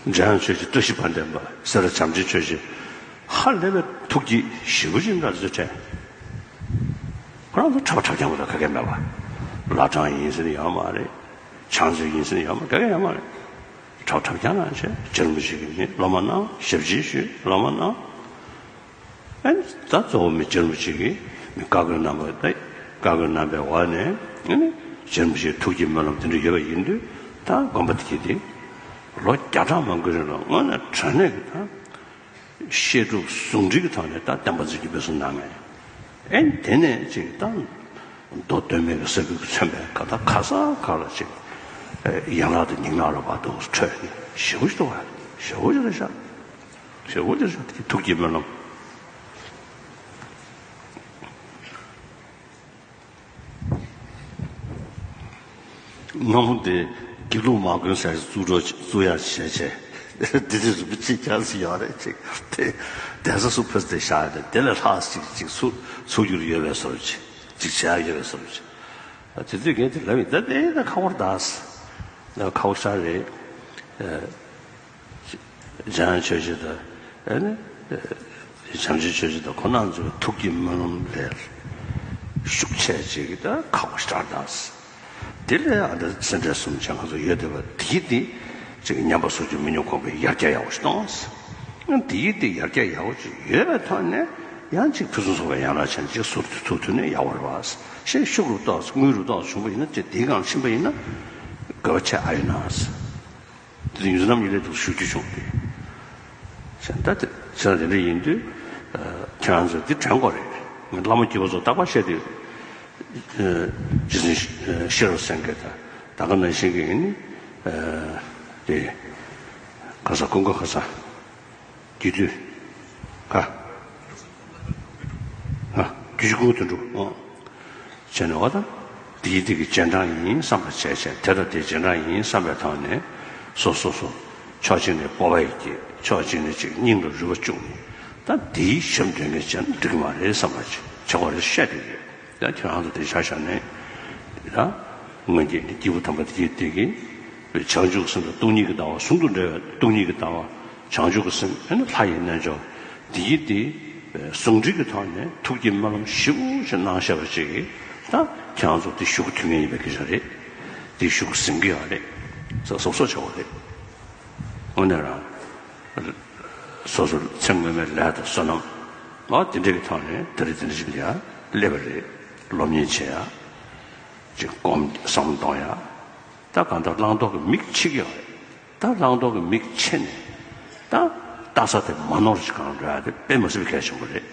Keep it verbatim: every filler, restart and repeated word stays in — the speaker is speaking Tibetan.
འཇམ་དབྱངས་ཆོས་རྗེ་བཀྲ་ཤིས་དཔལ་ལྡན་པ་སེ་ར་བྱམས་ཆེན་ཆོས་རྗེ་ཧ་ལས་པའི་ཐུགས་རྗེ་ཞེ་པོ་ཅིག་འདྲ་ཟེར་དྲན། ཁོ་རང་ཚོ་འཁྲབ་པ་འཁྲབ་རྐྱང་པ་དང་ག་གེ་མེད་པ། བླ་བྲང་ཡིན་ཟེར་ནི་ཡོད་མ་རེད། ཕྱག་མཛོད་ཡིན་ཟེར་ནི་ཡོད་མ་ག་གེ་ཡོད་མ་རེད། འཁྲབ་པ་འཁྲབ་རྐྱང་རང་བྱས། རྗེ་རིན་པོ་ཆེ་གིས་ནི་སློབ་མ་གནང་། ཞབས་ཕྱི་ཞུས། སློབ་མ་གནང་། ཨེ་ད་གཙོ་བོ་མི་རྗེ་རིན་པོ་ཆེ་གིས་མི་བཀའ་བསྒོས་གནང་བ་དེ། བཀའ་བསྒོས་གནང་བའི་འོག་ནས་ཨེ་ནི་རྗེ་རིན་པོ་ཆེའི་ཐུགས་ཀྱི་སྨོན་ལམ་དེ་འདྲ་ཡོད་པ་ཡིན་དུས། ད་དགོན་པ་དེ་གྱད་དེ་ལོ་བརྒྱ་ཕྲག་མང་པོའི་རིང་ལ་དངོས་གནས་དྲང་གནས་ཀྱི་ད་བཤད་སྒྲུབ་ཟུང་འབྲེལ་གྱི་ཐོག་ནས་ད་བསྟན་པ་འཛིན་སྐྱོང་སྤེལ་གསུམ་གནང་མཁན། ཨེ་དེ་ནས་ཅིག་ད་མདོ་སྟོད་སྨད་ཀྱི་ས་ཁུལ་གྱིས་མཚོན་པའི་ག་ད་ག་ས་ག་ལ་ཅིག་ཡན་ལག་དང་ཉིང་ལག་ལ་བར་དུ་འཕྲོད་ནས་ཞེ་པོ་ཅིག་འདུག་བ། ཞེ་པོ་ཅིག་རེད་ཤག་ཞེ་པོ་ཅིག་རེད་ཤག་ཐུགས་ཀྱི་སྨོན་ལམ། སྔ་མོ་དེ་དགེ་ལུགས་མ་དགོན་ཟེར་བཙུགས་འགྲོ་བཙུགས་ཡག་བྱས་བྱས། དེ་དུས་རིན་པོ་ཆེ་རྒྱ་ཟིག་ཡོད་རེད་ཅིག་དེ་གདན་ས་སུ་ཕུལ་ཏེ་བཞག་ཡོད་དེ་དེ་ལས་ལྷག་ཅིག་ཅིག་ཚུགས་ཚུགས་རྒྱུར་ཡོད་པའི་བཟོ་འདྲ་ཅིག་ཅིག་བྱས་ཡོད་པའི་བཟོ་འདྲ་ཅིག་དེ་དུས་རྒན་དེ་ལབ་ཡིན། ད་དེ་ད་ཁག་པོ་རེད་ད། ད་ཁག་པོ་ཤ་རེད། འཇམ་དབྱངས་ཆོས་རྗེ་དང་ཨེ་ནི་བྱམས་ཆེན་ཆོས་རྗེ་དང་ཁོང་རྣམ་ཚོའི་ཐུགས་ཀྱི་སྨོན་ལམ་ལས་ཤུགས་ཆེ་ཅིག་ད་ཁག་པོ་ཞེ་དྲག་ད། དེ་ལས་ཨ་ད་སེ་འབྲས་གསུམ་ཅན་ང་ཚོ་ཡོད་བསྡད་པ་དེ་གྱད་དེ་ཅིག་ཉམས་པ་སོར་ཆུད་མི་ཉུང་གོང་པའི་ཡར་རྒྱས་ཡག་པོ་ཞིག་གཏོང་། དེ་གྱད་དེ་ཡར་རྒྱས་ཡག་པོ་ཅིག་ཡོད་པའི་ཐོག་ནས་ཡང་ཅིག་ཕུན་སུམ་ཚོགས་པའི་ཡན་ལག་ཅན་ཅིག་ཟུར་དུ་ཚུགས་ཐུབ་ན་ཡག་པོ་རེད་པ། ཞེས་ཤུགས་རུ་ཏོག་ཙམ་དངུལ་རུ་ཏོག་ཙམ་བྱུང་པ་ཡིན་ན་དེ་དེའི་སྒང་ཕྱིན་པ་ཡིན་ན་དགོས་པ་ཆེ་ཨ་ཡོད་ན། དེ་ཡུལ་རྣམ་གཉིས་ལས་འདུག་ཞུ་རྒྱུ་བྱུང་སྟེ། བྱས་ད་དེ་བྱས་ན་དེ་འདྲ་ཡིན་དུས། ཁྱེད་རང་ཚོས་འདི་དྲན་དགོས་རེད། ང་བླ་མ་སྐྱེས་བུ་ཚོ་རྟག་པར་བཤད་དུས། རྗེ་བཙུན་ཤེས་རབ་སེང་གེ་དང་ད་ག་ནང་བཞིན་གྱི་ནི། དེ་ཁ་སང་ཀུན་དགའ་ཁ་སང་། རྒྱུད་སྟོད། ཧ། ཧ། རྒྱུད་ཀྱི་ཀུན་དགའ་དོན་གྲུབ། ཨོ། བྱས་ནས་འོ་ད། དེའི་དེ་གི་རྗེས་འབྲང་ཡིན་བསམ་པ་བྱས་བྱས་དེ་དང་དེའི་རྗེས་འབྲང་ཡིན་བསམ་པའི་ཐོག་ནས། སོ་སོ་སོ། ཕྱོགས་གཅིག་ནས་སྤོབས་པ་ཡིས་བསྐྱེད། ཕྱོགས་གཅིག་ནས་ཅིག་སྙིང་ལ་རུས་པ་བཅུག་ནས། ད་དེའི་ཞབས་འདྲེན་མཁན་བྱས་ན་འགྲིག་གི་མ་རེད་བསམ་པ་ཅིག་བྱེད་དགོས་རེད་བཤད་དེ་ཡོད། ད་ཁྱེད་རང་ཚོ་དེ་ཆ་བཞག་ནས། ད་སྔོན་གྱི་སྐྱེས་བུ་དམ་པ་དེ་གྱད་དེ་གིས། བྱང་ཆུབ་སེམས་དང་སྟོང་ཉིད་ཀྱི་ལྟ་བ་ཟུང་དུ་འབྲེལ་བའི་སྟོང་ཉིད་ཀྱི་ལྟ་བ། བྱང་ཆུབ་ཀྱི་སེམས་ཨེ་ནི་ལྷ་ཡི་རྣལ་འབྱོར། དེ་གྱད་དེ་ཟུང་འབྲེལ་གྱི་ཐོག་ནས་ཐུགས་ཀྱི་སྨོན་ལམ་ཞེ་པོ་ཅིག་གནང་བཞག་པ་ཅིག་གིས། ད་ཁྱེད་རང་ཚོ་དེ་ཞུ་གི་ཐུགས་ངེས་ཡིན་པའི་སྐད་ཆ་རེད། དེ་ཞུ་གི་ཟིན་གྱི་ཡོད་རེད། ས་སོབ་སོབ་བྱ་བ་རེད། དངོས་གནས་རང་། སོ་སོ་ཚེ་སྔོན་མའི་ལས་དང་བསོད་ནམས། ཨ་དེ་འདྲ་གི་ཐོག་ནས་དེ་རིང་དེ་འདྲ་ཞིག་ལ་ཡ་སླེབས་པ་རེད། སློབ་གཉེར་བྱེད་ཡ། ཅིག་སྒོམ་བསམ་བློ་གཏོང་ཡ། ད་གང་ལྟར་བླང་དོར་གྱི་མིག་ཕྱེ་གི་ཡོད་རེད། ད་བླང་དོར་གྱི་མིག་ཕྱེ་ནས། ད་ལྟ་ས་དེ་མ་ནོར་ཅིག་གང་འགྲོ་ཡ་དེ་དཔེ་མི་སྲིད་པའི་གལ་ཆེན་པོ་རེད།